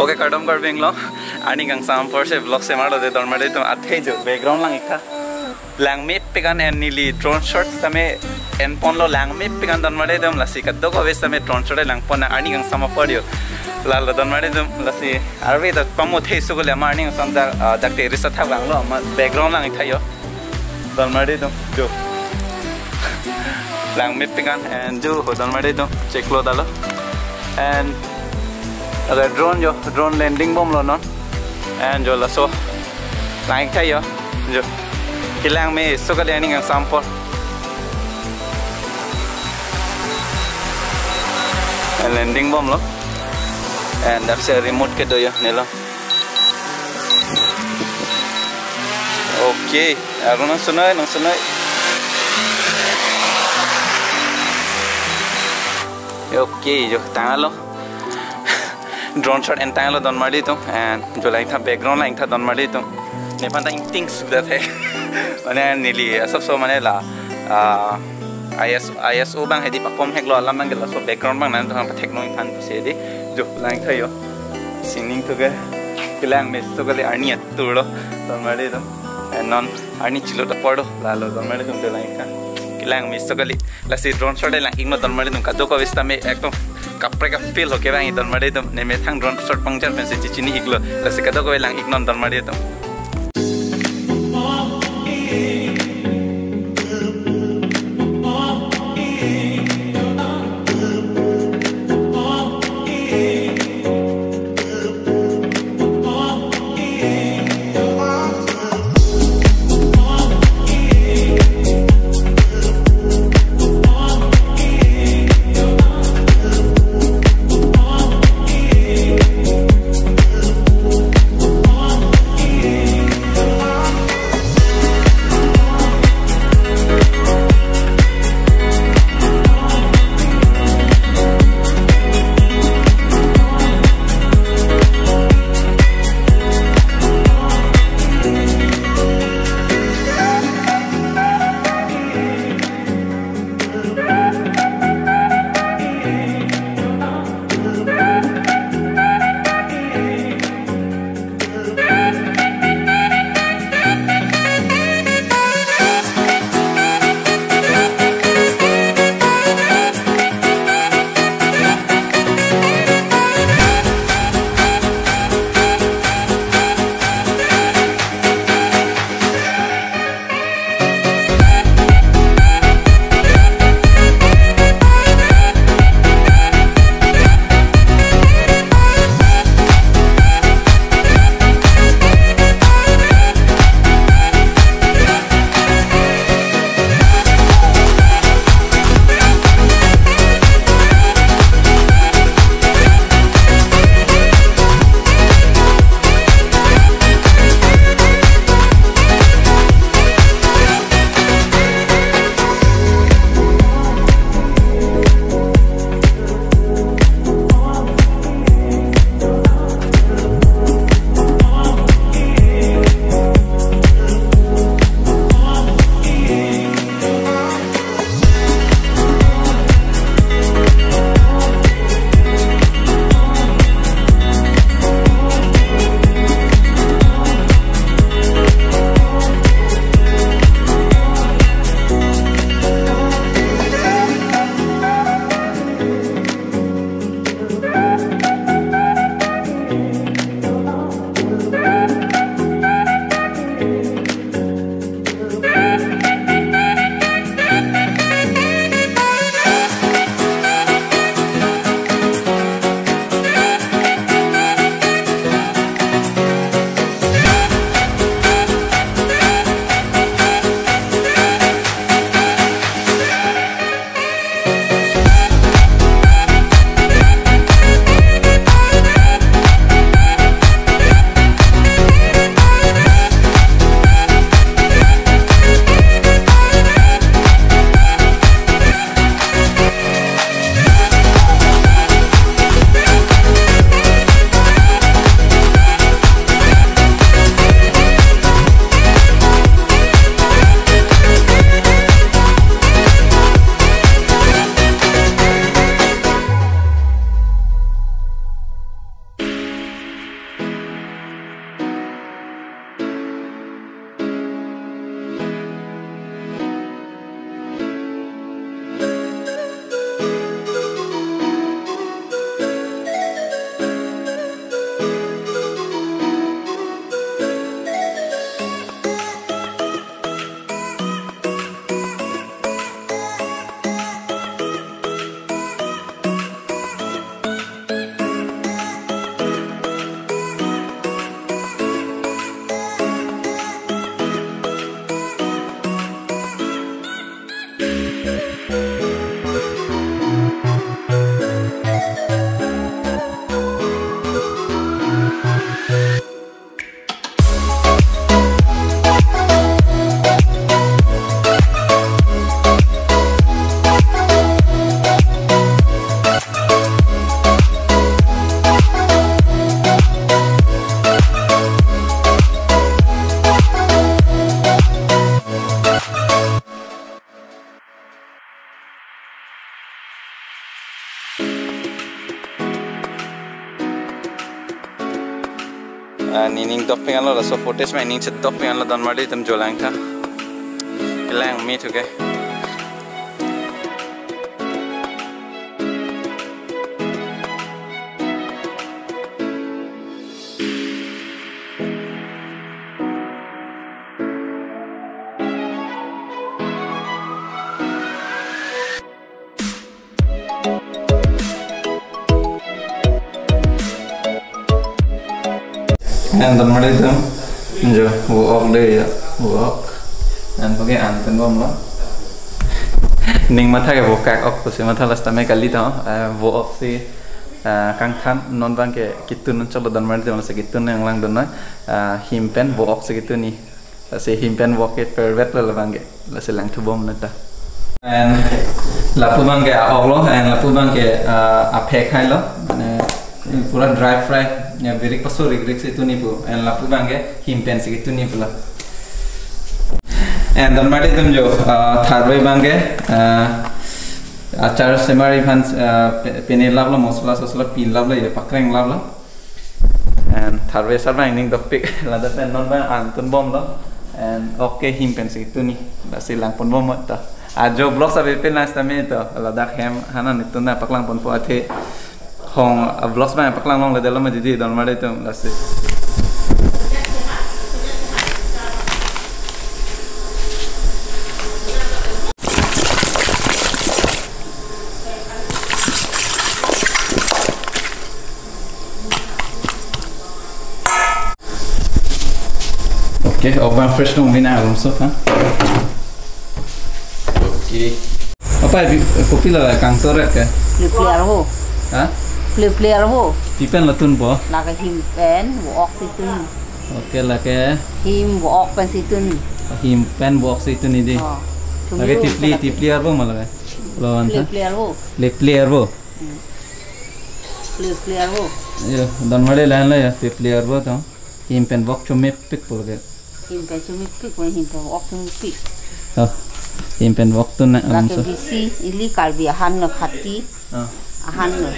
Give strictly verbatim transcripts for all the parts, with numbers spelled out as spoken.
Okay, kardom Karbi Anglong. Arni kangsam apor si vlog semarlo de donmari atum, athe jo background lang-ik tha. Langmepik an, and neli drone shot tame enponlo, langmepik an donmari atum, lasi kadokave tame drone shot langpon nang arni kangsam apor jo. Lalo donmari atum, lasi arve ta pamo the su kali, ama arni kangsam dak, ah, dak terrace athak vanglo, ama background lang-ik tha jo. Donmari atum, jo. Langmepik an, and jo ho donmari atum, cheklo dalo. And ada drone jo, drone landing bomlo non. And jo laso lang-ik tha jo. Jo. Kelang meso kali arni kangsam apor. And landing bomlo. And dak si remote kedo jo, nelo. Okay, arun nangsunoi, nangsunoi. Okay, jo, tanglo. Drone shot en tanglo donmari atum, and jo lang-ik tha, background lang-ik tha donmari atum. Nephan ta ingting sudah the. Mane neli asapso mane la, ah, I S, I S O abang hedi pakom heklo alam nang ke laso background abang nangtum aphan pathek nangji aphan pusi hedi. Jo lang-ik tha jo. Sining atum ke kelang meso kali, arni atur lo donmari atum. And non arni chilo ta apor do, lalo donmari atum, jo lang-ik tha. Kelang meso kali. Lasi drone shot lang-iknon donmari atum, kadokave tame ekdom kaprek ka-feel ho kevang donmari atum. Ne methang drone shot pangjar pensi chechini-iklo. Lasi kadokave lang-iknon donmari atum. Ah, nening dopik anlo, laso footage ma nening chedopik anlo, donmarli atum jo langtha. Kelang me thuke. An donmarli atum, jo, vo-ok de ya, vo-ok. An pake an pen bomlo. Ning matha ke vo kak-ok pusi matha, last time kali to, eh, vo-ok si, eh, kangthan, non abangke ketun cholo donmarli atum, lasi ketun nanglangdun noi, eh, him pen vo-ok si ketun ni. Lasi him pen vo-ok ke favorite lo labangke. Lasi langthu bomlo ta. And lapu abangke a-ok lo, and lapu abangke, ah, aphek hai lo. Mane pura dry fry. Ya, birik paso rikrik si tun ni pu. And lapu abangke him pen si ketun ni pulo. And donmarli atum jo, ah, tharve abangke, ah, achar semari aphan, ah, pe-, pine laplo, mosola sosola pin laplo, ya pakreng laplo. And tharve asar abang nening dopik, ladak pen non abang an tun bomlo. And ok ke him pen si tun ni, lasi langpon bomlo ta. Ajo vlogs ave pen last time to, ladak hem hanan itun na paklang ponpo athe. Hong, ah, vlogs abang paklang longledetlo ma didi, donmarli atum, lasi. Okay, ok abang fresh nung mina alum so ha. Okay. Apa bi kopi la kangsoret ke? Ple ple arvo. Ha? Ple ple arvo. Pi pen la tunpo? Lake him pen vo-ok si tun. Okay, lake. Him vo-ok pen si tun. Him pen vo-ok si tun ni di. Oh. Lake tipli, tipli arvo ma lake. Lo an tha? Ple ple arvo. Ple ple arvo. Hmm. Ple ple arvo. Yo, donmarli lahenlo ya, ple ple arvo to. Him pen vo-ok chomepik pulo ke. Him pen chomepik, him pen vo-ok chomepik. Oh, him pen vo-ok tun na. Lake alum so. Bisi, ili Karbi ahan lo khati. Ah. Ahan lo.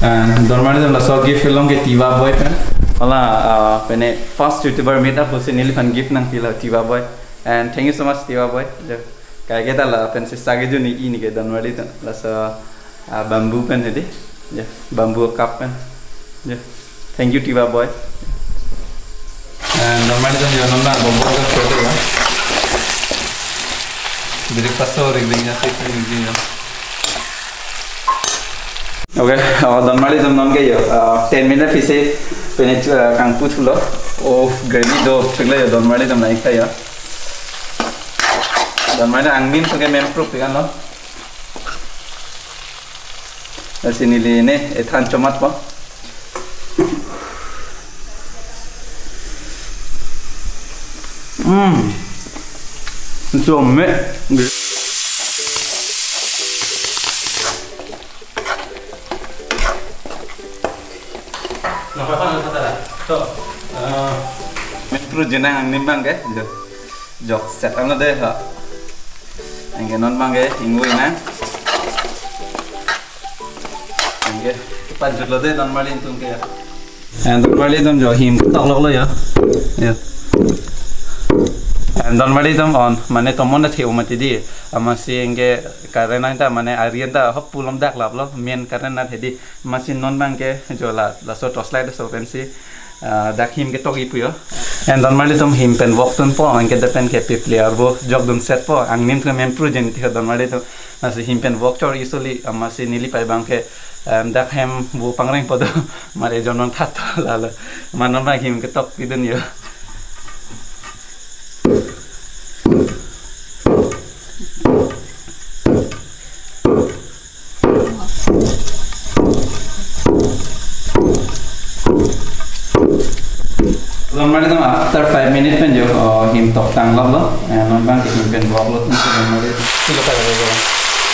Ah, donmarli atum, laso gift kelong ke Tiva Boy pen. Hala, ah, pine first YouTuber meet up pusi neliphan gift nangpilo Tiva Boy. And thank you so much, Tiva Boy. Jo. Kaike ta lapen sisa kejun ni ini ke donmarli atum. Laso, ah, bamboo pen hedi. Jo, bamboo cup pen. Jo. Thank you, Tiva Boy. And donmarli atum, jo, non abang bamboo cup pen ya. Breakfast ori ring ya sih ini ya. Okay, oh, donmarli atum, non ke yo, ah, ten minute pisi pine, ah, kangpu thulo. Oh, gravy do thik lo yo, donmarli atum, naik ta yo. Donmarli angnim to ke mem proof kan lo. Lasi neli ne ethan chomatpo. Hmm. Chome. Napa pa napa tara? To, eh, mempru jenang angnim abangke, jo. Jok set ano de ha. Anke non abangke ingvoi nang. Anke kepanjutlo de donmarli atum ke ya. And donmarli atum, jo, him tok lok lo ya. Ya. And donmarli atum, on, mane tomon na the-o mati di. Amatsi anke current anta, mane aryan ta hop pulom dak lap lo, main current na the di. Amatsi non abangke jo la, laso torchlight so pensi, ah, dak him ketok-i pu yo. And donmarli atum, him pen vo-ok tunpo, anke dak pen ke pipli arvo jokdun setpo, angnim ke mempru jen ti donmarli atum. Amatsi him pen vo-ok chor-i soli, amatsi neli pei abangke, em, dak hem vo pangrengpo do, mane jonon that to lalo. Mane non abang him ketok-idun yo. Donmali atum, after five minute pen jo, oh, him toktang lok lo. Eh, non abang ke him pen vok lo, tum, donmali atum. Silo pa lo.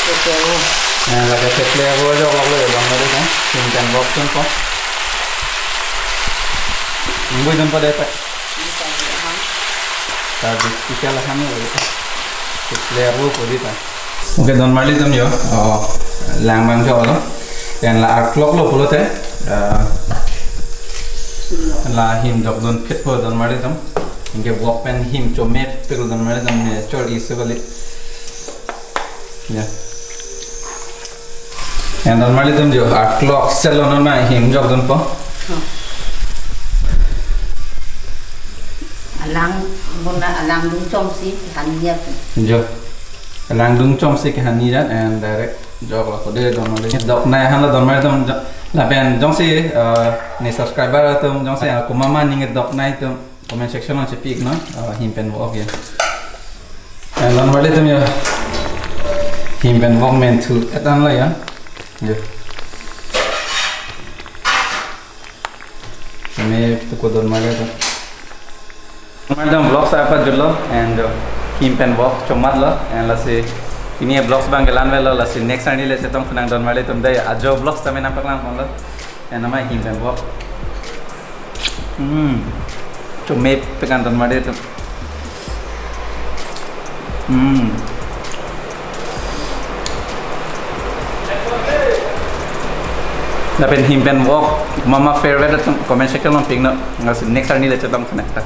Theple avo. Eh, lake theple avo jo vok lo, donmali atum. Him pen vok tum ko. Nunggu dun pa dei pa. Tadi kita lah kami lo. Theple avo ko dei pa. Okay, donmali atum jo. Oh, lang abang jo lo. Pen la arklok lo pulote. Ah, la him jokdun phit po donmali atum. Anke vok pen him chomepik lo donmali atum, ne chor isi bali. Ya. Pen donmali atum jo arklok selo non ma him jokdun po. Hmm. Alang, bona alang dungchom si han ya. Jo. Alang dungchom si ke han ni jan and direct jok lo ko dei donmali. Doknei han lo donmali atum jo-, lapen jongsi, eh, ne subscriber atum jongsi, eh, komat ma ning doknei atum comment section along chepi-ik non, eh, him pen vok ya. Eh, donmali atum ya. Him pen vok men thu et an lo ya. Ya. Kami tuku donmali atum. Donmali atum, vlog sa apa julo and, uh, him pen vok chomat lo and lasi pini vlogs abang ke la-an avelo, lasi next arni le chetong thu nang donmali atum dei, ajo vlogs tame nangpaklang ponlo and nama him pen vok. Hmm. Chomepik an donmali atum. Hmm. Lapen him pen vok, mama favorite atum comment section along pi-ik non. Lasi next arni le chetong thu nang ta.